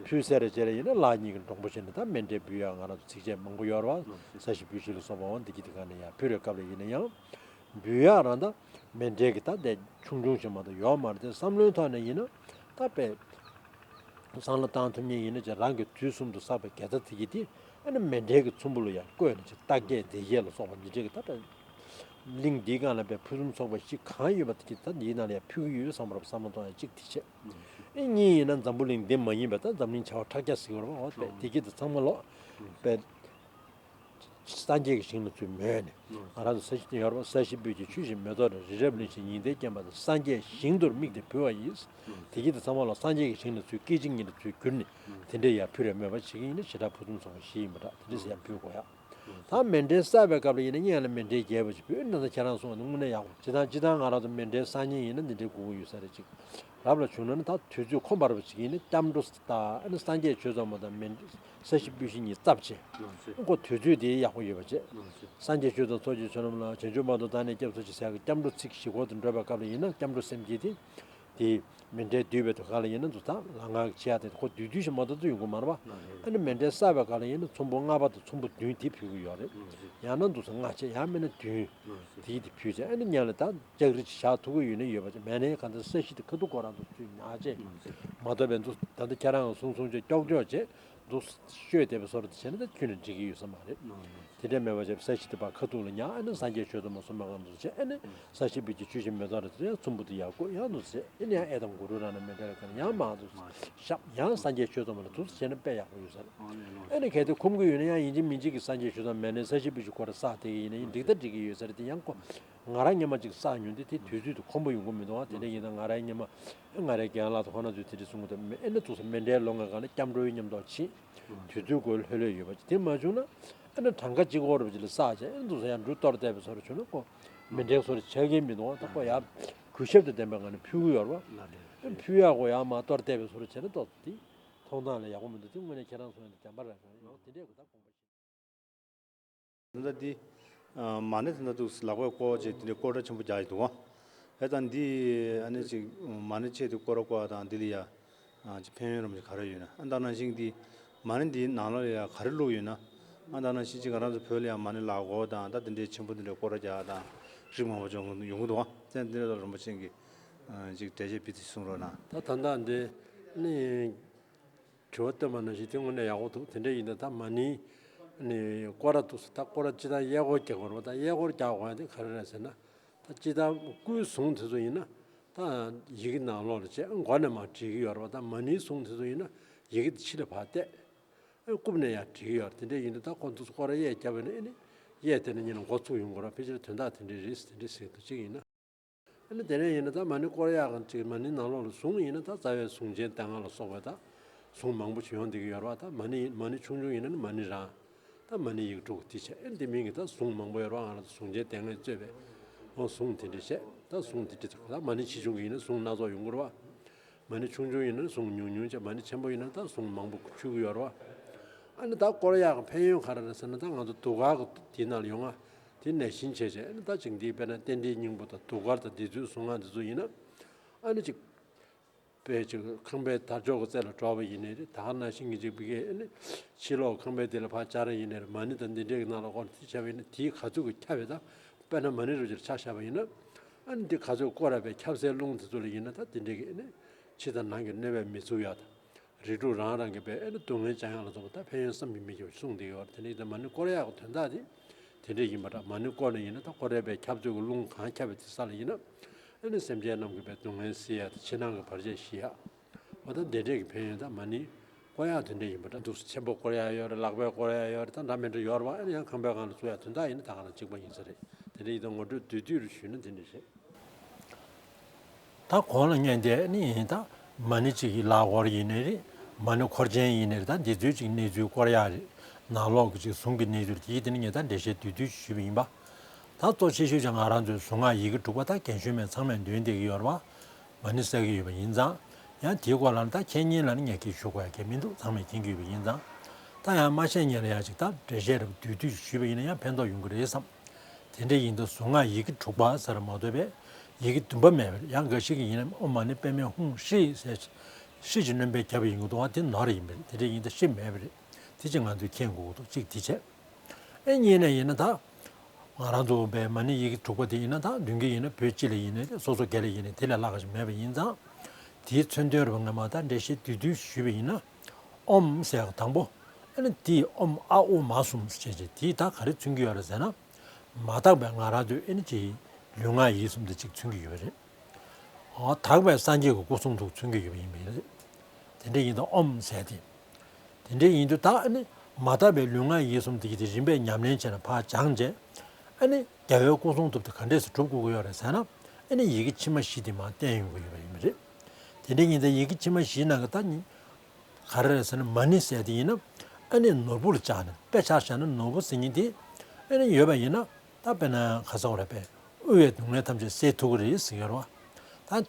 ཕུལ་ཚར་རྗེས་ལ་ཡིན་ན་ལག་གཉིས་ཀྱིས་འདྲོང་པོ་བྱས་ནས་ད་མཎྜལ་འབུལ་ཡག་ང་རང་ཚོ་ཚིགས་བཅད་མང་པོ་ཡོད་རེད་པ། ས་གཞི་འབུལ་གཞི་ལ་སོགས་པ་འོ་འདི་གི་དེ་ག་ནས་ཡར་ཕུལ་བའི་སྐབས་ལ་ཡིན་ན་ཡང་། འབུལ་ཡག་རང་ད་མཎྜལ་གྱི་ད་དེ་ཆུང་ཆུང་ཞིག་མ་གཏོགས་ཡོད་མ་རེད་དེ་བསམ་བློའི་ཐོག་ནས་ཡིན་ན་ད་དཔེ། བསམ་བློ་བཏང་ཐུབ་མཁན་ཡིན་ན་ཅིག་རང་གི་དུས་གསུམ་དུ་བསགས་པའི་དགེ་རྩ་དེ་གི་དེ་ཨ་ནི་མཎྜལ་གྱི་ཚོམ་བུ་ལ་ཡང་བཀོད་ནས་ཅིག་རྟགས་བརྒྱད་བདེ་བརྒྱད་ལ་སོགས་པ་འདི་འདྲའི་གི་ད་ལྟ་གླིང་འདིའི་སྒང་ལ་དཔེ་ཕུན་སུམ་ཚོགས་པ་ཞིག་གང་ཡོད་པ་དེ་གི་ད་འདིའི་ནང་ལ་ཡང་ཕུལ་གྱི་ཡོད་བསམ་པར་བསམ་བློ་གཏོང་ཡ་གཅིག་དེ་བྱས། ཨེ་གཉིས་ཡིན་ན་འཛམ་བུ་གླིང་འདི་མ་ཡིན་པ་ད་འཛམ་གླིང་བྱ་བ་ཕྲག་བརྒྱ་ཟེར་གྱི་ཡོད་རེད་པ། འོ་དཔེ་དེ་གི་དེ་ཚང་མ་ལོག་དཔེ། སངས་རྒྱས་ཀྱི་ཞིང་ལ་ཚུར་མོས་ནས། ང་རང་ཚོ་ས་གཞི་དེ་ཡོད་རེད་པ། ས་གཞི་སྤོས་ཀྱི་ཆུ་བཞིན་མེ་ཏོག་རེད། རི་རབ་གླིང་བཞིན་ཉི་ཟླའི་བརྒྱན་པ་དང་། སངས་རྒྱས་ཞིང་དུ་དམིགས་ཏེ་ཕུལ་བ་ཡིན། དེ་གྱིས་དེ་ཚང་མ་ལ་སངས་རྒྱས་ཀྱི་ཞིང་ལ་ཚུར་སྐད་ཅིག་ཉིད་དུ་ཚུར་གྱུར་ནས། དེ་འདྲའི་ཡར་ཕུལ་རེ་མོས་པ་བྱེད་ཀྱི་ཡིན་ན་ཞེ་དྲག་ཕུན་སུམ་ཚོགས་པ་ཞིག་ཡིན་པ་འདྲ། དེ་འདྲ་ཟེར་ཡང་ཕུལ་དགོས་ཡ། ད་མཎྜལ་བསགས་པའི་སྐབས་ལ་ཡིན་ན་སྔོན་ལ་མཎྜལ་རྒྱས་པ་ཞིག་ཕུལ་ན། ད་ཁྱེད་རང་གསུངས་པ་ནི་དངོས་གནས་ཡག་པོ། སྤྱིར་བཏང་སྤྱིར་བཏང་ང་རང་ཚོ་མཎྜལ་བསགས་མཁན་ཡིན་ན་འདི་འདྲའི་དགོས་ཀྱི་ཡོད་ས་རེད། ཅིག་རབ་ལ་བྱུང་ན་ནི་ད་དུས་ཚོད་ཁོམ་པ་རེད་པ། ཅིག་ཡིན་ན་སྐྱབས་འགྲོ་ད་ཨ་ནི་སངས་རྒྱས་ཆོས་ཚོགས་མ་དང་མཎྜལ་ས་གཞི་སྤོས་ཤིང་གཉིས་སྟབས་བྱས། ཁོ་དུས་ཚོད་དེ་ཡག་པོ་ཡོད་པ་བྱས། སངས་རྒྱས་ཆོས་དང་ཚོགས་ཀྱི་མཆོག་རྣམས་ལ། བྱང་ཆུབ་མ་ཐོབ་བདག་ནི་སྐྱབས་སུ་མཆི་ཟེར་ཡག་གི་སྐྱབས་འགྲོ་ཚིག་བཞི་སྐོར་དུ་འགྲོ་བའི་སྐབས་ལ་ཡིན་ན་སྐྱབས་འགྲོ་སེམས་བསྐྱེད་དེ། དེ་མཎྜལ་བསྡུས་པའི་དུས་སྐབས་ལ་ཡིན་ན་འདུག་ད་ལ་ང་བྱས་ཏེ་ཁོ་བསྡུས་བསྡུས་ཤིག་མ་གཏོགས་ཡོང་གི་མ་རེད་པ། ཨ་ནི་མཎྜལ་བསགས་པའི་སྐབས་ལ་ཡིན་ན་ཚོམ་བུ་ལྔ་པ་དང་ཚོམ་བུ་བདུན་དེ་ཕུལ་གྱི་ཡོད་རེད། ཡང་ན་འདུག་ས་ལྔ་བྱས། ཡང་མིན་ན་བདུན། དེ་དེ་ཕུལ་བྱས། ཨ་ནི་སྔོན་ལ་ད་ལྕགས་རི་ཅིག་བཞག་ཐུབ་ཀྱི་ཡོད་ན་ཡོད་པ་བྱས། མེད་ན་གང་ལྟར་ས་གཞི་དེ་ཁ་ཐུག་ཁོ་རང་དུ་ཚུར་ཉར་བྱས། མ་གཏོགས་པའི་འདུག་ད་ལྟ་ཁྱེད་རང་གསུང་གསུང་བྱས་ཀྱོག་ཀྱོག་བྱས། འདུག་ཤོད་བསྡད་པའི་བཟོ་འདྲ་དེ་བྱས་ན་ད་ཁྱོན་ནས་འགྲིག་གི་ཡོད་ས་མ་རེད། དེ་འདྲ་མེད་པ་བྱས། ས་གཞི་དེ་ཕར་ཁ་ཐུག་ལ་ཉར། ཨ་ནི་སངས་རྒྱས་ཆོས་ཚོགས་མ་གསུངས་པ་གང་འདུག་བྱས། ཨ་ནི་ས་གཞི་སྤོས་ཀྱི་ཆུ་བཞིན་མེ་ཏོག་རེད། དེ་ཡང་ཚོམ་བུ་དེ་ཡར་བཀོད། ཡང་འདུག་བྱས། ཨ་ནི་ཡང་ཨེ་དང་གུ་རུ་རང་ནས་མཎྜལ་ག་ནས་ཡང་མར་འདུག་བཞག། ཡང་སངས་རྒྱས་ཆོས་ཚོགས་མ་ལ་འདུག་བྱས་ན་དཔེ་ཡག་པོ་ཡོད་ས་རེད། ཨ་ནི་གལ་ཏེ་ཁོམ་གྱི་ཡོད་ན་ཡང་ཡིན་གཅིག་མིན་གཅིག་གི་སངས་རྒྱས་ཆོས་ཚོགས་མ་ནས་ས་གཞི་སྤོས་ཀྱི་སྐོར་ར་བསགས་བསྡད་ཀྱི་ཡིན་ན་ཡང་འགྲིག་ད་འགྲིག་གི་ཡོད་ས་རེད། དེ་ཡང་ཁོ་ང་རང་སྔོན་མ་ཅིག་བསགས་མྱོང་། དེ་དེ་དུས་ཚོད་དེ་ཁོམ་པ་ཡོང་གི་མི་འདུག་ཨ། དེ་འདྲ་ཡིན་ན་ང་རང་སྔོན་མ་ང་རའི་རྒན་ལགས་དང་ཁོང་རྣམ་ཚོས་དེ་འདྲ་གསུང་གི་འདུག་ཨ་ནི་འདུག་ས་མཎྜལ་ལོ་ལྔའི་སྒང་ལ་སྐྱབས་འགྲོའི་མཉམ་དུ་ཕྱིན། དུས་ཚོད་ཁོ་ལྷོད་ལྷོད་ཡོད་པ་ཅིག་དེ་མ་བྱུང་ན། ཨ་ནི་གྲངས་ཀ་གཅིག་པོ་རུ་ཅིག་ལ་བསགས་བྱས། ཨ་ནི་འདུག་ས་ཡར་འབྲུ་གཏོར་བསྡད་པའི་བཟོ་འདྲ་བྱུང་ན་ཁོ་མཎྜལ་བཟོ་འདྲ་ཆགས་ཀྱི་མི་འདུག་ཨ། ད་ཁོ་ཡར་གུས་ཞབས་དང་ལྡན་པའི་ངང་ནས་ཕུལ་གྱི་ཡོད་རེད་པ། ཨ་ནི་ཕུལ་ཡག་ཁོ་ཡར་མར་གཏོར་བསྡད་པའི་བཟོ་འདྲ་བྱས་ན་ཏོག་ཙམ་དེ་མཐོང་སྟངས་ལ་ཡག་པོ་མི་འདུག་དེ་དངོས་གནས་ཁྱེད་རང་གསུངས་ཡག་དེ་བདེན་པ་རེད། དེ་འདྲས་ཁོ་ད་དགོངས་པ་བཞེས། ད་ལྟ་འདི། ཨ། མ་ཎི་དེ་འདྲ་འདུག་ལག་པས་བསྐོར་བྱས་དེ་འདྲའི་སྐོར་ར་ཆེན་པོ་རྒྱག་ཡི་འདུག་ཨ། ཨེ་ད་འདི་ཨ་ནི་ཅིག་མ་ཎི་ཆེད་དུ་སྐོར་ར་བསྐོར་བ་དང་འདི་ལ་ཡ། ཨ། ཅིག་ཕན་ཡོན་རམ་ཅིག་ག་རེ་ཡོད་ན། ཨ་ད་ནང་བཞིན་འདི་མ་ཎི་འདིའི་ནང་ལོགས་ལ་ཡ་ག་རེ་བླུགས་ཡོད་ན། ཨ་ད་ནང་བཞིན་ཅིག་ང་རང་ཚོ་བོད་ལ་ཡ་མ་ཎི་ལག་འཁོར་དང་ད་དེ་འདྲའི་ཆེན་པོ་འདི་འདྲའི་སྐོར་ར་རྒྱག་དང་རིགས་མང་པོ་ཅིག་ཡོང་གི་འདུག་ཨ། ཙན་དེ་འདྲ་ལ་རིན་པོ་ཆེ་གིས་ཅིག་འགྲེལ་བཤད་ཕུལ་ཚིག་གསུང་རོགས་གནང་། ད་ད་ལྟ་འདི་ནི། དྲི་བ་བཏོན་པ་ནང་བཞིན་དེ་དངོས་གནས་ཡག་པོ་འདུག་དེ་འདྲ་ཡིན་ན་ད་མ་ཎི་ནི་སྐོར་ར་འདུག་ཟེར། ད་སྐོར་ར་སྤྱིར་བཏང་གཡས་སྐོར་རྒྱག་དགོས་རེད་པ། ད་གཡས་སྐོར་རྒྱག་དགོས་ཡ་དེ་ག་རེ་རེད་ཟེར་ན། ད་སྤྱིར་བཏང་སྐུའི་གཟུངས་དེ་ཚོ་ཡིན་ན་ད་ཡི་གེ་ནང་ལོགས་ལ་བྱས་མགོ་ནས་མར་བྲིས་ཀྱི་ཡོད་རེད་པ། ད་མ་ཎིའི་གཟུངས་དེ་ཚོ་ཡིན་ན་ཡི་གེ་དེ་ཕྱི་ལ་ཕར་བལྟས། རྐུབ་ནས་ཡར་བྲིས་ཀྱི་ཡོད་རེད། དེ་འདྲ་ཡིན་ན་ད་ཁོ་འདུག་སྐོར་ར་གཡས་བརྒྱབ་པ་ཡིན་ན་ཨ་ནི་གཡས་དེ་ནས་ཉིན་ལ་འགོ་ཚུགས་ཡོང་དགོས་རེད། ཕལ་ཆེར་དོན་དག་དེ་འདྲ་རེད་ཟེར། དེ་འདྲ་ཟེར་འདུག་གཅིག་ཡིན་ན། ཨ་ནི་དེ་ནས་ཡིན་ན་ད་མ་ཎི་སྐོར་ཡག་གང་ཅིག་མ་ཎི་ནང་ལོགས་ལ་གཟུངས་ཡིན་ན་ད་རྩ་བའི་གཟུངས་ཆེན་སྡེ་ལྔ་ལ་སོགས་པ་ད་གཟུངས་མང་པོ་ཞིག་ཡོང་བསྡད་ཀྱི་ཡོད་རེད་པ། ད་མ་ཎི་མ་ཎི་ཆུང་ཆུང་ཡིན་ན་ནི་མ་ཎི་རང་། ད་མ་ཎི་ཡིག་དྲུག་དེ་བྱས། ཨ་ནི་དེ་མིན་གྱི་ད་གཟུངས་མང་པོ་ཡོད་རེད་པ། ང་རང་ཚོ་གཟུངས་ཆེན་སྡེ་ལྔས་གཙོས་པའི་འོ་གཟུངས་དེ་འདྲ་བྱས། ད་གཟུངས་དེ་འདྲ་ད་མ་ཎི་ཆེ་ཆུང་གི་ཡིན་ན་གཟུངས་སྣ་ཚོགས་ཡོང་གི་རེད་པ། མ་ཎི་ཆུང་ཆུང་ཡིན་ན་གཟུངས་ཉུང་ཉུང་བྱས། མ་ཎི་ཆེན་པོ་ཡིན་ན་ད་གཟུངས་མང་པོ་ཆུ་གི་ཡོད་རེད་པ། ཨ་ནི་ད་སྐོར་ཡག་གི་ཕན་ཡོན་ག་རེ་རེད་ཟེར་ན། ད་ང་ཚོ་གདུགས་དཀར་གྱི་དེའི་ནང་ལ་ཡོང་ང་། དེ་ནང་བཞིན་བྱས་བྱས། ཨ་ནི་ད་ཅིག་འདི་དཔེར་ན་རྟེན་འབྲེལ་སྙིང་པོ་དང་གདུགས་དཀར་དང་བདུད་རྩི་གཟུངས་སྔགས་འདི་ཚོ་ཡིན་ན། ཨ་ནི་ཅིག་དཔེ་ཅིག་ཁང་པའི་དར་ལྕོག་གི་རྩེ་ལ་འགྲོ་བ་ཡིན་ནའི་རེད། ད་ག་ནང་བཞིན་གྱི་ཅིག་བི་གའི་ཨ་ནི་ཕྱི་ལོགས་ཁང་པའི་དེ་ལ་ཕར་བཅར་བ་ཡིན་ནའི་རེད། མ་ཎི་དང་འདི་འདྲའི་གི་ནང་ལ་སྐོར་དེ་བྱས་པ་ཡིན་ན། དེའི་ག་ཚོད་ཀྱི་ཁྱབ་པའི་ད་དཔེར་ན་མ་ཎི་རུ་ཅིག་ལ་ཆ་བཞག་པ་ཡིན་ན། ཨ་ནི་འདི་ག་ཚོད་སྐོར་ར་བའི་ཁྱབ་སའི་རླུང་དེ་ཚོ་ལ་ཡིན་ན་ད་དེ་འདྲའི་གི་ཨ་ནི་ཕྱི་དང་ནང་གི་གནོད་པས་མི་ཚུགས་ཡག་དང་། རིགས་དྲུག་རང་རང་གི་པའི་ཨ་ནི་སྡུག་བསྔལ་སྦྱང་ཡག་ལ་སོགས་པ་ད་ཕན་ཡོན་བསམ་གྱིས་མི་ཁྱབ་པ་གསུངས་བསྡད་ཡོད་རེད། དེ་ནས་ད་མ་ཎི་བསྐོར་ཡག་གི་དོན་དག་དེ་དེ་འདྲ་ཡིན་པ་འདྲ། མ་ཎི་བསྐོར་ནས་ཡིན་ན་ད་བསྐོར་རས་པའི་ཁྱབ་ཚུལ་གྱི་རླུང་གང་ཁྱབ་པའི་དེ་ས་ལ་ཡིན་ན། ཨ་ནི་སེམས་ཅན་རྣམས་ཀྱི་པའི་སྡུག་བསྔལ་སེལ་ཡག་དང་ཕྱི་ནང་གི་བར་ཆད་ཞི་ཡག་འོ་ད་འདི་འདྲས་ཀྱི་ཕན་ཡོན་ད་མ་ཎི་བསྐོར་ཡག་དེ་འདྲ་ཡིན་པ་འདྲ། འདུག་སེ་ཆེན་པོ་བསྐོར་ཡག་ཡོད་རེད། ལག་པས་བསྐོར་ཡག་ཡོད་རེད། ད་འདྲ་མི་འདྲ་ཡོད་རེད་པ། ཨ་ནི་ཡང་ཁང་པའི་སྒང་ལ་བཙུགས་ཡག་དོན་དག་ཡིན་ན་ད་ག་རང་གཅིག་པ་ཡིན་ས་རེད། དེ་འདྲ་ཡིན་ད་ངོ་སྤྲོད་བསྡུས་བསྡུས་རུ་ཞུས་ན་དེ་འདྲ་རེད། ད་གོང་ལ་ངས་འདི་ནི་ཡིན་ད་མ་ཎི་གཅིག་གི་ལག་འཁོར་ཡིན་ནའི་རེད། མ་ཎི་འཁོར་ཅན་ཡིན་ནའི་རེད། ད་འདི་ཚོའི་གཅིག་གནས་ཚུལ་བསྐོར་ཡག་རེད། ནང་ལོགས་ཀྱི་གཅིག་གཟུངས་ཀྱི་གནས་ཚུལ་དེའི་དེ་ནི་ངས་ད་འགྲེལ་བཤད་བསྡུས་བསྡུས་ཞུས་པ་ཡིན་པ། ད་གཙོ་ཆེ་ཤོས་ཀྱང་ང་རང་ཚོའི་གཟུངས་སྔགས་ཡི་གེ་དྲུག་པ་ད་རྒན་གཞོན་མའི་ཚང་མས་འདོན་བསྡད་ཀྱི་ཡོད་རེད་པ། མ་ཎི་བསགས་ཀྱི་ཡོད་པ་ཡིན་ཙང་། ཡང་དེའི་སྐོར་ལ་ནི་ད་ཁྱེད་གཉིས་ལ་ནི་ངས་སྐད་ཞུ་དགོས་ཡ་གལ་མི་འདུག་ཚང་མས་མཁྱེན་གྱི་ཡོད་པ་ཡིན་ཙང་། ད་ཡང་མ་ཤེས་མཁན་ལ་ཡང་ཅིག་ད་འགྲེལ་བཤད་རེ་བསྡུས་བསྡུས་ཞུས་པ་ཡིན་ན་ཡང་ཕན་ཐོགས་ཡོང་གི་རེད་བསམ། དེ་འདྲ་ཡིན་དུས་གཟུངས་སྔགས་ཡི་གེ་དྲུག་པ་ཟེར་མ་གཏོགས་པའི་ཡི་གེ་བདུན་པ་མེད་པ་རེད། ཡང་འགའ་ཞིག་གིས་ཡིན་ན་ཨོཾ་མ་ཎི་པདྨེ་ཧཱུྃ་ཧྲཱིཿཟེར། ཧྲཱིཿཅིག་སྣོན་པས་བརྒྱབ་པ་ཡིན་གྱི་འདུག་པ། དེ་ནོར་ཡིན་པ་རེད། དེ་འདྲ་ཡིན་དུས་ཧྲཱིཿམེད་པ་རེད། དེ་ཅིག་ང་ཚོས་མཁྱེན་དགོས་ཀྱི་འདུག་གཅིག་དེ་བྱས། ཨེ་གཉིས་ནས་ཡིན་ན་ད། ང་རང་ཚོ་བའི་མ་ཎི་ཡི་གེ་དྲུག་པ་དེ་ཡིན་ན་ད་འདོན་གྱི་ཡིན་ན་བོད་སྤྱི་ལ་ཡིན་ན་སོ་སོ་སྒེར་ལ་ཡིན་ན་དེ་ལས་ལྷག་ཅིག་མེད་པ་ཡིན་ཙང་། དེའི་མཚོན་དོན་རུ་ངས་མ་ད་འགྲེལ་བཤད་བསྡུས་བསྡུས་ཞུས་པ་ཡིན་ན། ཨོཾ་ཟེར་ཡག་དང་པོ། ཨ་ནི་དེའི་ཨོཾ་ཨ་ཨུ་མ་གསུམ་ཟེར་བྱས་དེས་ད་ག་རེ་མཚོན་གྱི་ཡོད་རེད་ཟེར་ན། མ་དག་པའི་ང་རང་ཚོའི་ཨ་ནི་ཅིག་ལུས་ངག་ཡིད་གསུམ་དེ་ཅིག་མཚོན་གྱི་ཡོད་པ་རེད། འོ་དག་པའི་སངས་རྒྱས་ཀྱི་སྐུ་གསུང་ཐུགས་མཚོན་གྱི་ཡོད་པ་ཡིན་པ་རེད། དེ་འདྲ་ཡིན་དུས་ཨོཾ་ཟེར་དེ། དེ་འདྲ་ཡིན་དུས་ད་ཨ་ནི་ མ་དག་པའི་ལུས་ངག་ཡིད་གསུམ་དེ་གི་དེ་རིམ་པས་ཉམས་ལེན་བྱས་ནས་ཕར་སྦྱངས་རྗེས། ཨ་ནི་རྒྱལ་བའི་སྐུ་གསུང་ཐུགས་དེ་ག་འདྲས་སེ་སྒྲུབ་དགོས་ཀྱི་ཡོད་རེད་ཟེར་ན། ཨ་ནི་ཡི་གེ་ཕྱི་མ་བཞི་དེ་མར་བསྟན་ཡོང་གི་ཡོད་པ་ཡིན་པ་རེད། དེ་འདྲ་ཡིན་ཙང་ཡི་གེ་ཕྱི་མ་བཞིའི་ནང་གི་ད་ནི་ག་རེ་རེད་ཟེར་ན། མ་ཎི་ཟེར་དེ་ཡིན་ན། ཨ་ནི་ནོར་བུ་ལ་སྦྱར་ནས། དཔེ་ཆ་བཞག་ན་ནོར་བུ་ཟེར་མཁན་དེ་ཨ་ནི་ཡོད་པ་ཡིན་ན། ད་དཔེར་ན་ག་ཟེར་དགོས་རེད། དཔེ་དབུལ་བའི་སྡུག་བསྔལ་ཐམས་ཅད་སེལ་ཐུབ་ཀྱི་རེད་ཟེར་གྱི་ཡོད་རེད་བ། ད་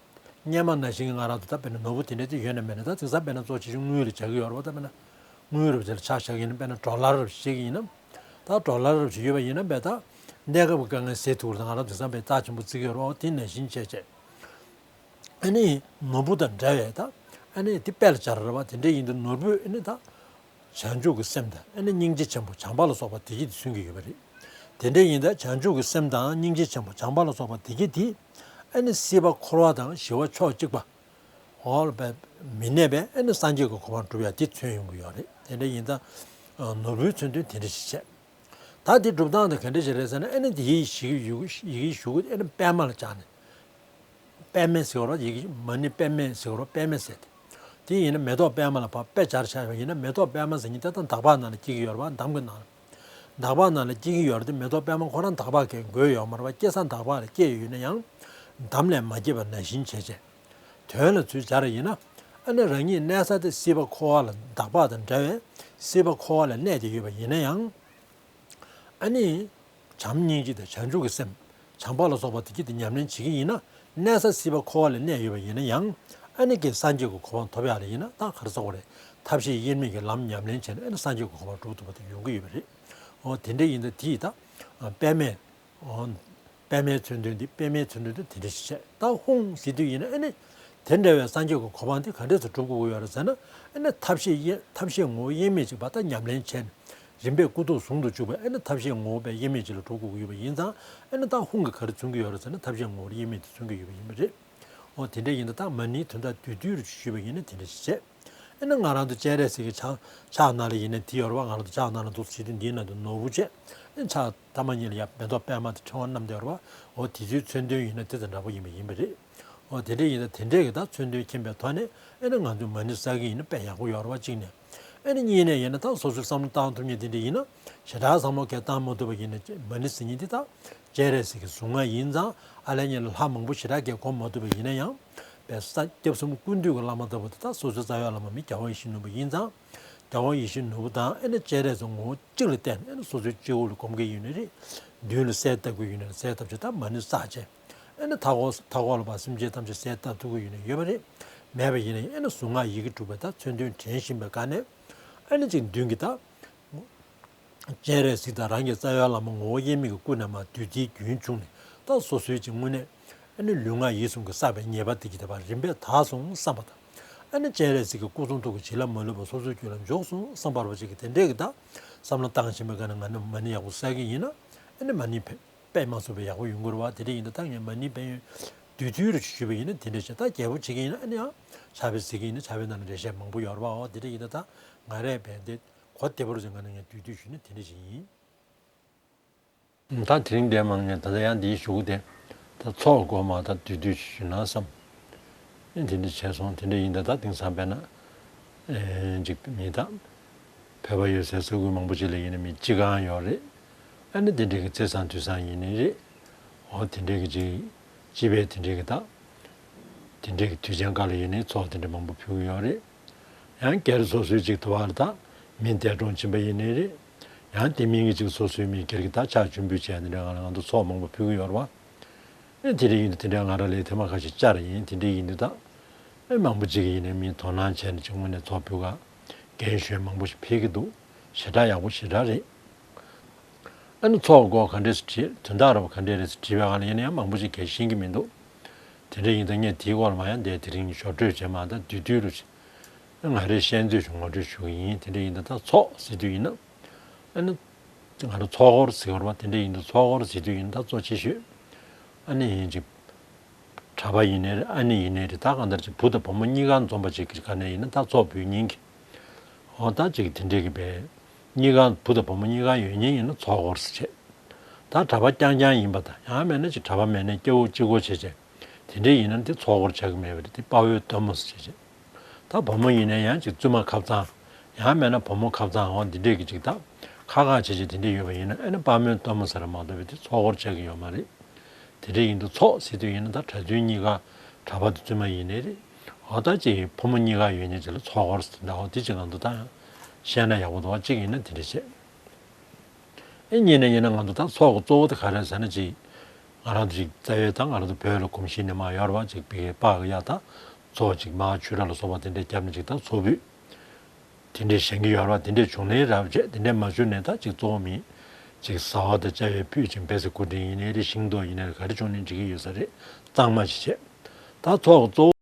སྔོན་མ་ནང་བཞིན་གྱི་ང་རང་ཚོ་ད་དཔེར་ན་ནོར་བུ་དེ་འདྲ་དེ་ཡོད་ན་མེད་ན། ད་དེང་སང་དཔེར་ན་གཙོ་ཆེ་ཆུང་དངུལ་ལ་བྱ་གི་ཡོད་རེད་བ། ད་དཔེར་ན་དངུལ་རུ་དེ་ལ་ཆ་བཞག་གི་ཡིན་ན། དཔེར་ན་ཌོ་ལར་རུ་བྱེད་ཀྱི་ཡིན་ན། ད་ཌོ་ལར་རུ་བྱེད་ཡོད་པ་ཡིན་ན། དཔེ་ད་གནས་སྐབས་ཀྱི་དཀའ་ངལ་སེལ་ཐུབ་ཀྱི་རེད། ད་ང་རང་དེང་སང་དཔེ་རྩ་ཆེན་པོ་བརྩི་གི་ཡོད་རེད་བ། དེ་ནང་བཞིན་བྱས་བྱས། ཨ་ནི་ནོར་བུ་དང་འདྲ་བའི་ད་ཨ་ནི་དེ་དཔེ་ལ་སྦྱར་རེད་བ། དེ་འདྲ་ཡིན་དུས་ནོར་བུས་ཨ་ནི་ད་བྱང་ཆུབ་ཀྱི་སེམས་དང་། ཨ་ནི་སྙིང་རྗེ་ཆེན་པོ་བྱམས་པ་ལ་སོགས་པ་བདེ་སྐྱིད་དེ་མཚོན་གྱི་ཡོད་པ་རེད། དེ་འདྲ་ཡིན་ད་བྱང་ཆུབ་ཀྱི་སེམས་དང་སྙིང་རྗེ་ཆེན་པོ་བྱམས་པ་ལ་སོགས་པ་བདེ་སྐྱིད་དེ་ཨ་ནི་སྲིད་པ་འཁོར་བ་དང་ཞི་བ་ཕྱོགས་གཅིག་པ་འོག་ལ་མི་གནས་པའི་ཨ་ནི་སངས་རྒྱས་ཀྱི་གོ་འཕང་སྒྲུབ་ཡ་དེ་མཚོན་ཡོང་གི་ཡོད་རེད། དེ་འདྲ་ཡིན་ད་ནོར་བུའི་མཚོན་དོན་དེ་འདྲ་ཞིག་བྱས། ད་དེ་སྒྲུབ་སྟངས་དེ་ག་འདྲ་ཞིག་རེད་ཟེར་ན། ཨ་ནི་དེའི་ཡི་གེ་ཞུ་ཡི་གེ་ཞུ་གུ་ཨ་ནི་པད་མ་ལ་སྦྱར་ནས། པདྨེ་ཟེར་བ་རེད། ཡི་གེ་མ་ཎི་པདྨེ་ཟེར་བ་རེད། པདྨེ་ཟེར་ཏེ། དེ་ཡིན་ན་མེ་ཏོག་པད་མ་ལ་ཕར་པད་སྦྱར་བྱས་པ་ཡིན་ན། མེ་ཏོག་པད་མ་ཟེར་མཁན་དེ་ད་འདག་པ་ནང་ལ་སྐྱེ་གི་ཡོད་རེད་བ། འདམ་གྱི་ནང་ལ། འདག་པ་ནང་ལ་སྐྱེ་གི་ཡོད་རེད་དེ། མེ་ཏོག་པད་མ་ཁོ་རང་འདག་པ་གས་འགོས་ཡོད་མ་རེད་བ། སྐྱེ་ས་འདག་པ་ལ་སྐྱེས་ཡོད་ན་ཡང་། འདམ་ལས་མ་སྐྱེས་པ་ནང་བཞིན་བྱས་བྱས། དོན་ལ་ཚུར་སྦྱར་ཡིན་ན། ཨ་ནི་རང་ཉིད་གནས་ས་དེ་སྲིད་པ་འཁོར་བ་ལ། འདག་པ་དང་འདྲ་བའི་སྲིད་པ་འཁོར་བ་ལ་གནས་ཏེ་ཡོད་པ་ཡིན་ན་ཡང་། ཨ་ནི་བྱམས་སྙིང་རྗེ་དང་བྱང་ཆུབ་ཀྱི་སེམས། བྱམས་པ་ལ་སོགས་པ་དེ་གྱིས་དེ་ཉམས་ལེན་བྱེད་ཀྱི་ཡིན་ན། གནས་ས་སྲིད་པ་འཁོར་བ་ལ་གནས་ཡོད་པ་ཡིན་ན་ཡང་། ཨ་ནི་ཀྱེ་སངས་རྒྱས་ཀྱི་གོ་འཕང་ཐོབ་ཡག་ལ་ཡིན་ན། ད་ག་རེ་ཟེར་དགོས་རེད། ཐབས་ཤེས་དབྱེར་མེད་ཀྱི་ལམ་ཉམས་ལེན་བྱས་ནས། ཨ་ནི་སངས་རྒྱས་ཀྱི་གོ་འཕང་སྒྲུབ་ཐུབ་པ་དེ་ཡོང་གི་ཡོད་པ་རེད། འོ་དེ་འདྲ་ཡིན་ད་དེ་ད་པདྨེ། འོ་པདྨའི་མཚོན་དོན་འདི། པདྨའི་མཚོན་དོན་འདི་དེ་འདྲ་ཞིག་བྱས། ད་ཧཱུྃ་ཟེར་དུས་ཡིན་ན། ཨ་ནི་དེ་འདྲ་བའི་སངས་རྒྱས་ཀྱི་གོ་འཕང་འདི་ག་འདྲས་སེ་སྒྲུབ་དགོས་ཀྱི་ཡོད་རེད་ཟེར་ན། ཨ་ནི་ཐབས་ཤེས་དབྱེ། ཐབས་ཤེས་ངོ་བོ་དབྱེར་མེད་ཅིག་ཕར་ད་ཉམས་ལེན་བྱས་ནས། རིམ་པས་ཀུན་རྫོབ་ཟུང་དུ་འཇུག་པའི་ཨ་ནི་ཐབས་ཤེས་ངོ་བོ་དབྱེར་མེད་ཅིག་ལ་འགྲོ་དགོས་ཀྱི་ཡོད་པ་ཡིན་ཙང་། ཨ་ནི་ད་ཧཱུྃ་གིས་ག་རེ་མཚོན་གྱི་ཡོད་རེད་ཟེར་ན། ཐབས་ཤེས་ངོ་བོ་དབྱེར་མེད་དེ་མཚོན་གྱི་ཡོད་པ་ཡིན་པ་རེད། འོ་དེ་འདྲ་ཡིན་ད་ད་མ་ཎིའི་དོན་དག་བསྡུས་བསྡུས་རུ་ཞུས་པ་ཡིན་ན་དེ་འདྲ་ཞིག་བྱས། ཨ་ནི་ང་རང་ཚོ་སྤྱན་རས་གཟིགས་ཀྱི་ཕྱག་ཕྱག་ནང་ལ་ཡིན་ན་དེ་ཡོད་རེད་བ། ང་རང་ཚོ་ཕྱག་ནང་ལ་འདུག་ཟེར་དུས་འདིའི་ནང་དུ་ནོར་བུ་བྱས། ཨ་ནི་ཕྱག་ཐ་མ་གཉིས་ལ་ཡ་མེ་ཏོག་པད་མ་དེ་ཕྲེང་བ་བསྣམས་བསྡད་ཡོད་རེད་བ། འོ་དེ་ཚོའི་མཚོན་དོན་ཡིན་ན་དེ་དང་འདྲ་པོ་ཡིན་པ་ཡིན་པ་རེད། འོ་དེ་འདྲ་ཡིན་ན་དེ་འདྲས་ཀྱི་ད་མཚོན་དོན་མཁྱེན་པའི་ཐོག་ནས། ཨ་ནི་ང་ཚོས་མ་ཎི་བསགས་ཀྱི་ཡིན་ན་དཔེ་ཡག་པོ་ཡོད་རེད་བ། གཅིག་ནས། ཨ་ནི་གཉིས་ནས་ཡིན་ན་ད་སོ་སོའི་བསམ་བློ་བཏང་ཐུབ་མཁན་དེ་འདྲ་ཡིན་ན། ཞེ་དྲག་བསམ་བློ་གས་བཏང་མ་ཐུབ་པ་ཡིན་ན། མ་ཎི་ཟེར་མཁན་དེ་ད་སྤྱན་རས་གཟིགས་ཀྱི་གཟུངས་སྔགས་ཡིན་ཙང་། ཨ་ལས་ཉིད་ལ་ལྷ་མང་པོ་ཞེ་དྲག་གས་སྒོམ་མ་ཐུབ་པ་ཡིན་ན་ཡང་། དཔེ་ས་སྐྱབས་གསུམ་ཀུན་འདུས་ཀྱི་བླ་མ་ལྟ་བུ་དེ་ད་སོ་སོའི་རྩ་བའི་བླ་མ་མི་རྒྱལ་བ་ཡིད་བཞིན་ནོར་བུ་ཡིན་ཙང་། རྒྱལ་བ་ཡིད་བཞིན་ནོར་བུ་དང་ཨ་ནི་སྤྱན་རས་གཟིགས་ངོ་བོ་གཅིག་ལ་བརྟེན་ནས། ཨ་ནི་སོ་སོའི་སྤྱི་བོ་ལ་སྒོམ་གྱི་ཡོད་ན་རེད། མདུན་ལ་གསལ་བཏབ་ཀྱི་ཡོད་ན་རེད། གསལ་བཏབ་བྱས། ད་མ་ཎི་བསགས་བྱས། ཨ་ནི་མཐའ་འཁོར་མཐའ་འཁོར་ལ་ཕར་སེམས་ཅན་ཐམས་ཅད་གསལ་བཏབ་ཐུབ་ཀྱི་ཡོད་ན་ཡོད་པ་རེད། མེད་པ་ཡིན་ན་ཡང་། ཨ་ནི་གཟུངས་སྔགས་ཡི་གེ་དྲུག་པའི་ད་མཚོན་དོན་དྲན་བཞིན་པའི་སྒང་ནས། ཨ་ནི་གཅིག་མདུན་གྱི་ད་སྤྱན་རས་གཟིགས་དང་རང་གི་རྩ་བའི་བླ་མ་ངོ་བོ་དབྱེར་མེད་ཀྱི་སྐུ་ནས་མར་བདུད་རྩིའི་རྒྱུན་བྱུང་ནས། ད་སོ་སོའི་གཅིག་དངོས་གནས་ཨ་ནི་ལུས་ངག་ཡིད་གསུམ་གྱི་བསགས་པའི་ཉེས་པ་དེ་གྱིས་དེ་ཕར་རིམ་པས་དག་སོང་བསམ་པ་དང་། ཨ་ནི་སྤྱན་རས་གཟིགས་ཀྱི་སྐུ་གསུང་ཐུགས་ཀྱི་བྱིན་རླབས་མ་ལུས་པ་སོ་སོའི་རྒྱུད་ལ་འཇུག་སོང་བསམ་པ་འདྲ་པོ་ཅིག་གི་དེ་འདྲས་ཀྱི་ད་བསམ་བློ་བཏང་བཞིན་པའི་སྒང་ནས་ང་ནི་མ་ཎི་ཡག་པོ་བསགས་ཀྱི་ཡིན་ན། ཨ་ནི་མ་ཎི་དཔེ་དཔེ་མ་སྲིད་པའི་ཡག་པོ་ཡོང་གི་རེད་བ། དེ་འདྲ་ཡིན་ད་ད་ངས་མ་ཎི་དཔེ་ཡོད་བསྡུས་བསྡུས་རུ་ཞུས་པ་ཡིན་ན་དེ་འདྲ་བྱས། ད་རྒྱས་པོ་བྱེད་ཀྱི་ཡིན་ན། ཨ་ནི་ཡང་ཕྱག་དཔེ་གཟིགས་ཀྱི་ཡིན་ན་ཕྱག་དཔེ་ནང་ལ་འགྲེལ་བཤད་མང་པོ་ཡོད་རེད་བ། འོ་དེ་འདྲ་ཡིན་ད་ད་ང་རས་དཔེ་འདི་གོ་བདེ་པོ་རུ་བྱས་ང་ནས་ངས་བསྡུས་བསྡུས་ཞུས་ན་དེ་འདྲ་ཞིག་ཡིན། ད་དེ་རིང་འདིར་མ་ངས་ད་ལྟ་ཡང་འདིའི་གཞུག་གུ་དེ་ད་ཚོགས་འགོ་མ་ད་བསྡུས་བསྡུས་ཞུས་ན་བསམ། ཨེ་དེ་འདྲ་བྱས་སོང་། དེ་འདྲ་ཡིན་ད་ད་དེང་སང་དཔེར་ན། ཨེ་ཅིག་མི་ད་བོད་པ་ཡོད་སའི་ས་ཁུལ་མང་པོ་ཅིག་ལ་ཡིན་ན་མི་སྤྱི་ཁང་ཡོད་རེད། ཨ་ནི་དེ་འདྲའི་གི་རྩེ་བཟང་དུད་བཟང་ཡིན་ནའི་རེད། འོ་དེ་འདྲའི་གི་ཅིག་སྤྱི་པའི་དེ་འདྲའི་གི་ད་དེ་འདྲའི་གི་དུས་ཆེན་སྐབས་ལ་ཡིན་ནའི་ཚོགས་དེ་འདྲ་མང་པོ་ཕུལ་གི་ཡོད་རེད། ཡང་སྒེར་སོ་སོའི་ཅིག་དུ་བ་ལ་ད་མི་འདས་གྲོངས་ཕྱིན་པ་ཡིན་ནའི་རེད། ཡང་དེ་མིན་གྱི་ཅིག་སོ་སོའི་མི་སྒེར་གྱི་ད་ཕྱག་མཆོད་འབུལ་བྱས་དེ་འདྲ་ང་ལ་ང་ཚོ་ཚོགས་མང་པོ་ཕུལ་གི་ཡོད་རེད་བ། ཨེ་དེ་འདྲ་ཡིན་དུས་དེ་འདྲ་ང་རང་ལས་དེ་མ་ཁ་ཤས་བཅར་ཡིན། དེ་འདྲ་ཡིན་དུས་ད་ཨེ་མང་པོ་ཅིག་ཡིན་ནའི་མིས་དོ་སྣང་བྱས་ནས་ཅིག་དངོས་གནས་ཚོགས་ཕུལ་ག་རྒན་གཞོན་མང་པོ་ཞིག་ཕེབས་ཀྱི་འདུག་ཞེ་དྲག་ཡག་པོ་ཞེ་དྲག་རེད། ཨ་ནི་ཚོགས་འགོ་ག་འདྲས་སེ་བྲིས། དོན་དག་ར་བ་ག་འདྲས་རེད་ཟེར་དྲིས་པའི་སྒང་ལ་ཡིན་ན་ཡང་མང་པོ་ཅིག་གིས་ཤེས་ཀྱི་མི་འདུག་དེ་འདྲ་ཡིན་ད་ངས་དེའི་སྐོར་ལ་མ་ཡང་འདས་དེ་རིང་ཞོར་འཕྲོས་བྱས་མ་ད་བསྡུས་བསྡུས་རུ་ང་རའི་ཤེས་ཚོད་ཅིག་ངོ་སྤྲོད་ཞུ་གི་ཡིན། དེ་འདྲ་ཡིན་ད་ད་ཚོགས་ཟེར་དུས་ཡིན་ན། ཨ་ནི་ང་རང་ཚོགས་འཁོར་ཟེར་བ་རེད་བ། དེ་འདྲ་ཡིན་དུས་ཚོགས་འཁོར་ཟེར་དུས་ཡིན་ད་གཙོ་ཆེ་ཤོས་ཨ་ནི་ཡིན་ཅིག་གྲྭ་པ་ཡིན་ནའི་རེད། ཨ་ནེ་ཡིན་ནའི་རེད། ད་གང་ལྟར་ཅིག་བུ་དང་བུ་མོ་གཉིས་ཀ་འཛོམས་པ་ཅིག་གི་སྒང་ནས་ཡིན་ན་ད་ཚོགས་འབུལ་མཁན་གྱི། འོ་ད་ཅིག་དེ་འདྲས་ཀྱི་བས་གཉིས་ཀ་བུ་དང་བུ་མོ་གཉིས་ཀ་ཡོད་མཁན་ཡིན་ན་ཚོགས་འཁོར་ཟེར་བྱས། ད་གྲྭ་པ་རྐྱང་རྐྱང་ཡིན་པ་དང་། ཡང་མེད་ན་ཅིག་གྲྭ་པ་མེད་ནའི་སྐྱ་བོ་གཅིག་པོ་བྱས་བྱས། དེ་འདྲས་ཡིན་ན་དེ་ཚོགས་འཁོར་ཆགས་ཀྱི་མེད་པ་རེད། དེ་དཔའ་བོའི་སྟོན་མོ་ཟེར་བྱས་བྱས། ད་བུ་མོ་ཡིན་ན་ཡང་ཅིག་བཙུན་མ་ཁབ་ཚང་ ཡང་མེད་ན་བུ་མོ་ཁབ་ཚང་འོ་འདི་འདྲས་ཀྱི་ཅིག་ད་ཁ་ཁ་བྱེད་བྱེད་དེ་འདྲས་ཡོད་པ་ཡིན་ན་ཨེ་ན་དཔའ་མོའི་སྟོན་མོ་ཟེར་མ་གཏོགས་པའི་དེ་ཚོགས་འཁོར་བྱེད་ཀྱི་ཡོད་མ་རེད། དེ་འདྲས་ཡིན་དུས་ཚོགས་ཟེར་དུས་ཡིན་ན་ད་གྲྭ་བཙུན་གཉིས་ཀ་གྲྭ་པ་དང་བཙུན་མ་ཡིན་ནའི་རེད། འོ་ད་ཅིག་ཕོ་མོ་གཉིས་ཀ་ཡོད་མཁན་ཅིག་ལ་ཚོགས་འཁོར་ཟེར་ད་འོ་དེ་ཅིག་ང་ཚོ་ད་ཡང་བཤད་ན་ཡག་པོ་འདུག་གཅིག་ཡིན་ན་དེ་འདྲས་བྱེད། ཨེ་གཉིས་ནས་ཡིན་ན་ང་ཚོ་ད་ཚོགས་ཀྱི་གཙོ་བོ་དེ་ག་རེ་ཟེར་ན་ཅིག་ང་རང་ཚོ་ཅིག་རྩ་བའི་ད་ང་རང་ཚོ་བོད་ལ་གོམས་གཤིས་ནས་མ་ཡོད་ར་བ་ཅིག་པི་ཀེ་པག་གི་ཡ་ད་ཚོགས་ཅིག་མ་ཆུ་ར་ལ་སོགས་པ་དེ་འདྲས་བརྒྱབ་ནས་ཅིག་ད་ཚོགས་ཕུད་དེ་འདྲས་བཞེངས་ཀྱི་ཡོད་ར་བ་དེ་འདྲས་བྱུང་ནའི་རབ་བྱས་དེ་འདྲས་མ་བྱུང་ནའི་ད་ཅིག་གཙོ་བོ་མིན་ཅིག་ཟ་བ་དང་བཅའ་བའི་ཕུད་ཅིག་བེ་སི་ཀུ་ཌི་ཡིན་ནའི་རེད། ཤིང་ཏོག་ཡིན་ནའི་རེད། ག་རེ་བྱུང་ནའི་འགྲིག་གི་ཡོད་ས་རེད། གཙང་མ་ཞིག་བྱས་ད་ཚོགས་ཀྱི་གཙོ་བོ།